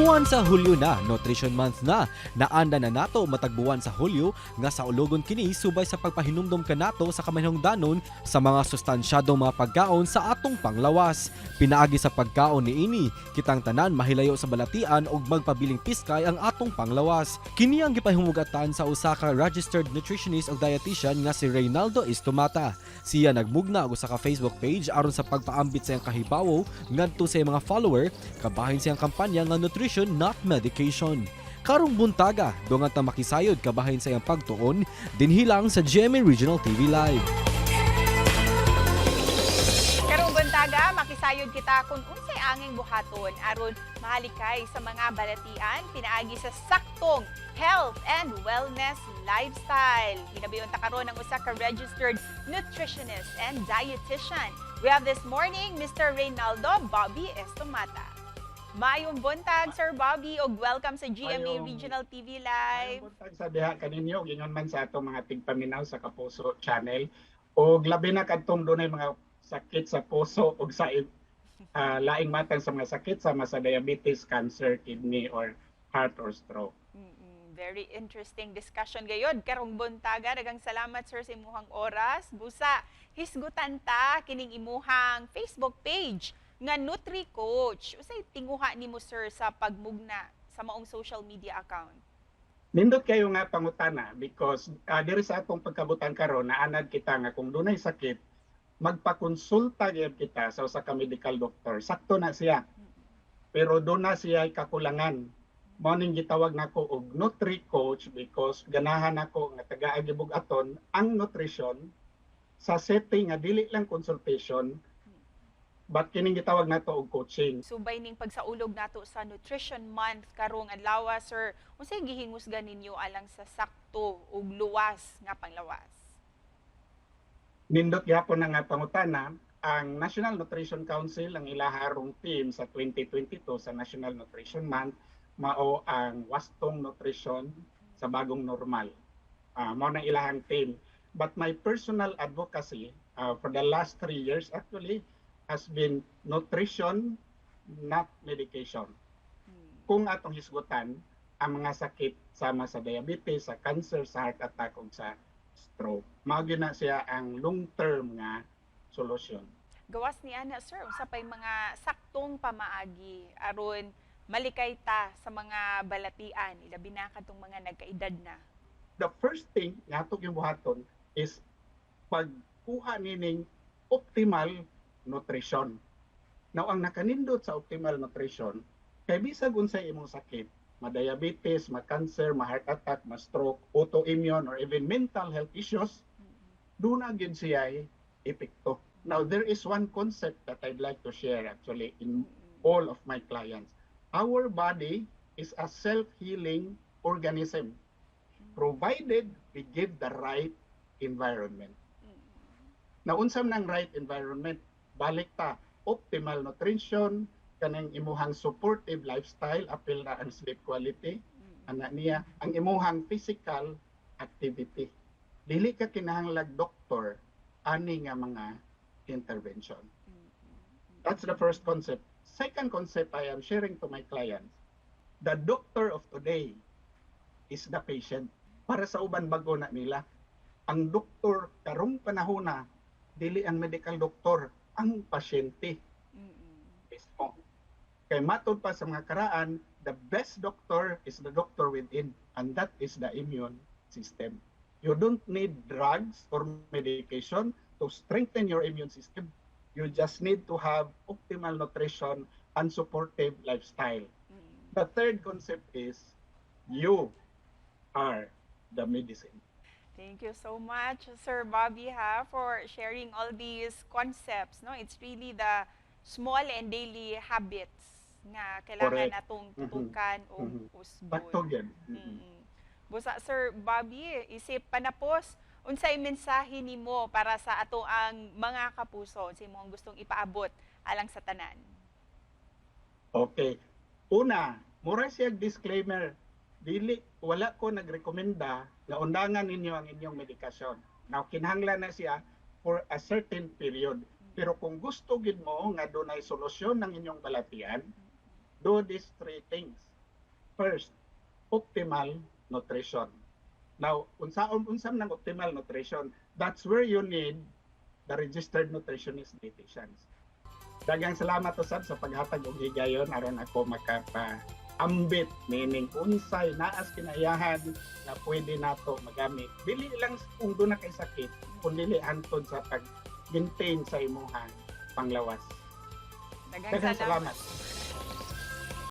Buwan sa Hulyo na, Nutrition Month na. Naanda na nato matag buwan sa Hulyo nga saulogon kini subay sa pagpahinumdom kanato sa kamanhongdanon sa mga sustansyadong mga pagkaon sa atong panglawas. Pinaagi sa pagkaon niini, kitang tanan mahilayo sa balatian ug magpabiling piskay ang atong panglawas. Kini ang gipahimugatan sa usa ka registered nutritionist ug dietitian nga si Reynaldo Estomata. Siya nagmugna og usa ka Facebook page aron sa pagpaambit sa iyang kahibawo ngadto sa iyang mga follower kabahin sa iyang kampanya nga "Nutrition, Not Medication." Karong buntaga, dungan ta makisayod kabahin sa iyang pagtuon dinhi lang sa GMA Regional TV Live. Karong buntaga, makisayod kita kung unsay anging buhaton aron mahalikay sa mga balatian pinaagi sa saktong health and wellness lifestyle. Hinabiyon ta karon ang usa ka registered nutritionist and dietitian. We have this morning Mr. Reynaldo Bobby Estomata. Maayong buntag, Sir Bobby, ug welcome sa GMA Regional TV Live. Maayong buntag sa diha kaninyo, ingon man sa atong mga tigpaminaw sa Kapuso Channel og labi na kadtong dunay mga sakit sa puso ug sa laing matang sa mga sakit sama sa diabetes, cancer, kidney or heart or stroke. Very interesting discussion gayod karong buntaga. Daghang salamat, sir, sa imuhang oras. Busa hisgutan ta kining imuhang Facebook page nga Nutri Coach. Unsay tinguha nimo, sir, sa pagmugna sa maong social media account? Nindot kayo nga pangutana because diri sa atong pagkabutan karon, naanad kita nga kung dunay sakit, magpakonsulta gyud kita sa usa ka medical doctor. Sakto na siya. Pero duna siya kakulangan. Mao ning gitawag nako og Nutri Coach because ganahan ako nga tagaa gibug-aton ang nutrition sa setting nga dili lang consultation but kining gitawag nato og coaching. Subay ning pagsaulog nato sa Nutrition Month karong adlaw, sir, unsay gihingusgan ninyo alang sa sakto ug luwas nga panglawas? Nindot gyapon na nga pangutana. Ang National Nutrition Council, ang ilaharong theme sa 2022 sa National Nutrition Month mao ang "Wastong nutrition sa bagong normal." Mao na ilahang theme. But my personal advocacy for the last 3 years actually has been "Nutrition, Not Medication." Kung atong hisgutan ang mga sakit sama sa diabetes, sa cancer, sa heart attack ug sa stroke, mao gyud na siya ang long term nga solusyon. Gawas ni ana, sir, unsa pay mga saktong pamaagi aron malikay ta sa mga balatian, ilabi na kadtong mga nagkaedad na? The first thing nga ato yung buhaton is pagkuha nining optimal nutrition. Now, ang nakanindot sa optimal nutrition, kay bisag unsay imong sakit, ma-diabetes, ma-cancer, ma-heart attack, ma-stroke, autoimmune or even mental health issues, duna gyud siya epekto. Now, there is one concept that I'd like to share actually in all of my clients. Our body is a self-healing organism provided we give the right environment. Now, unsa man ang right environment? Balik ta, optimal nutrition, kanang imuhang supportive lifestyle, apil na ang sleep quality, ana niya, ang imuhang physical activity. Dili ka kinahanglag doktor ani nga mga intervention. That's the first concept. Second concept I am sharing to my clients, the doctor of today is the patient. Para sa uban, bago na nila. Ang doktor karong panahona dili ang medical doctor, ang pasyente mismo. Kay matod pa sa mga karaan, the best doctor is the doctor within, and that is the immune system. You don't need drugs or medication to strengthen your immune system. You just need to have optimal nutrition and supportive lifestyle. The third concept is you are the medicine. Thank you so much, Sir Bobby, ha, for sharing all these concepts. No, it's really the small and daily habits nga kailangan natong tutukan o usbon. Sakto gyud. Busa, Sir Bobby, isip panapos, unsay mensahe nimo para sa ato ang mga kapuso, unsay imong gustong ipaabot alang sa tanan? Okay. Una, mura siya disclaimer. Dili, wala ko nagrekomenda nga undangan ninyo ang inyong medikasyon. Now, kinahanglan na siya for a certain period. Pero kung gusto gid mo nga dunay solusyon ng inyong balatian, do these three things. First, optimal nutrition. Now, unsaon unsam ng optimal nutrition, that's where you need the registered nutritionist dietitians. Daghang salamat usab sa paghatag og higayon aron ako makapa ambit meaning unsay naas kinaiyahan na pwede nato magamit dili lang kung duna kay sakit kun dili hantod sa pag maintain sa imuhang panglawas. Daghang Daghang salamat. salamat.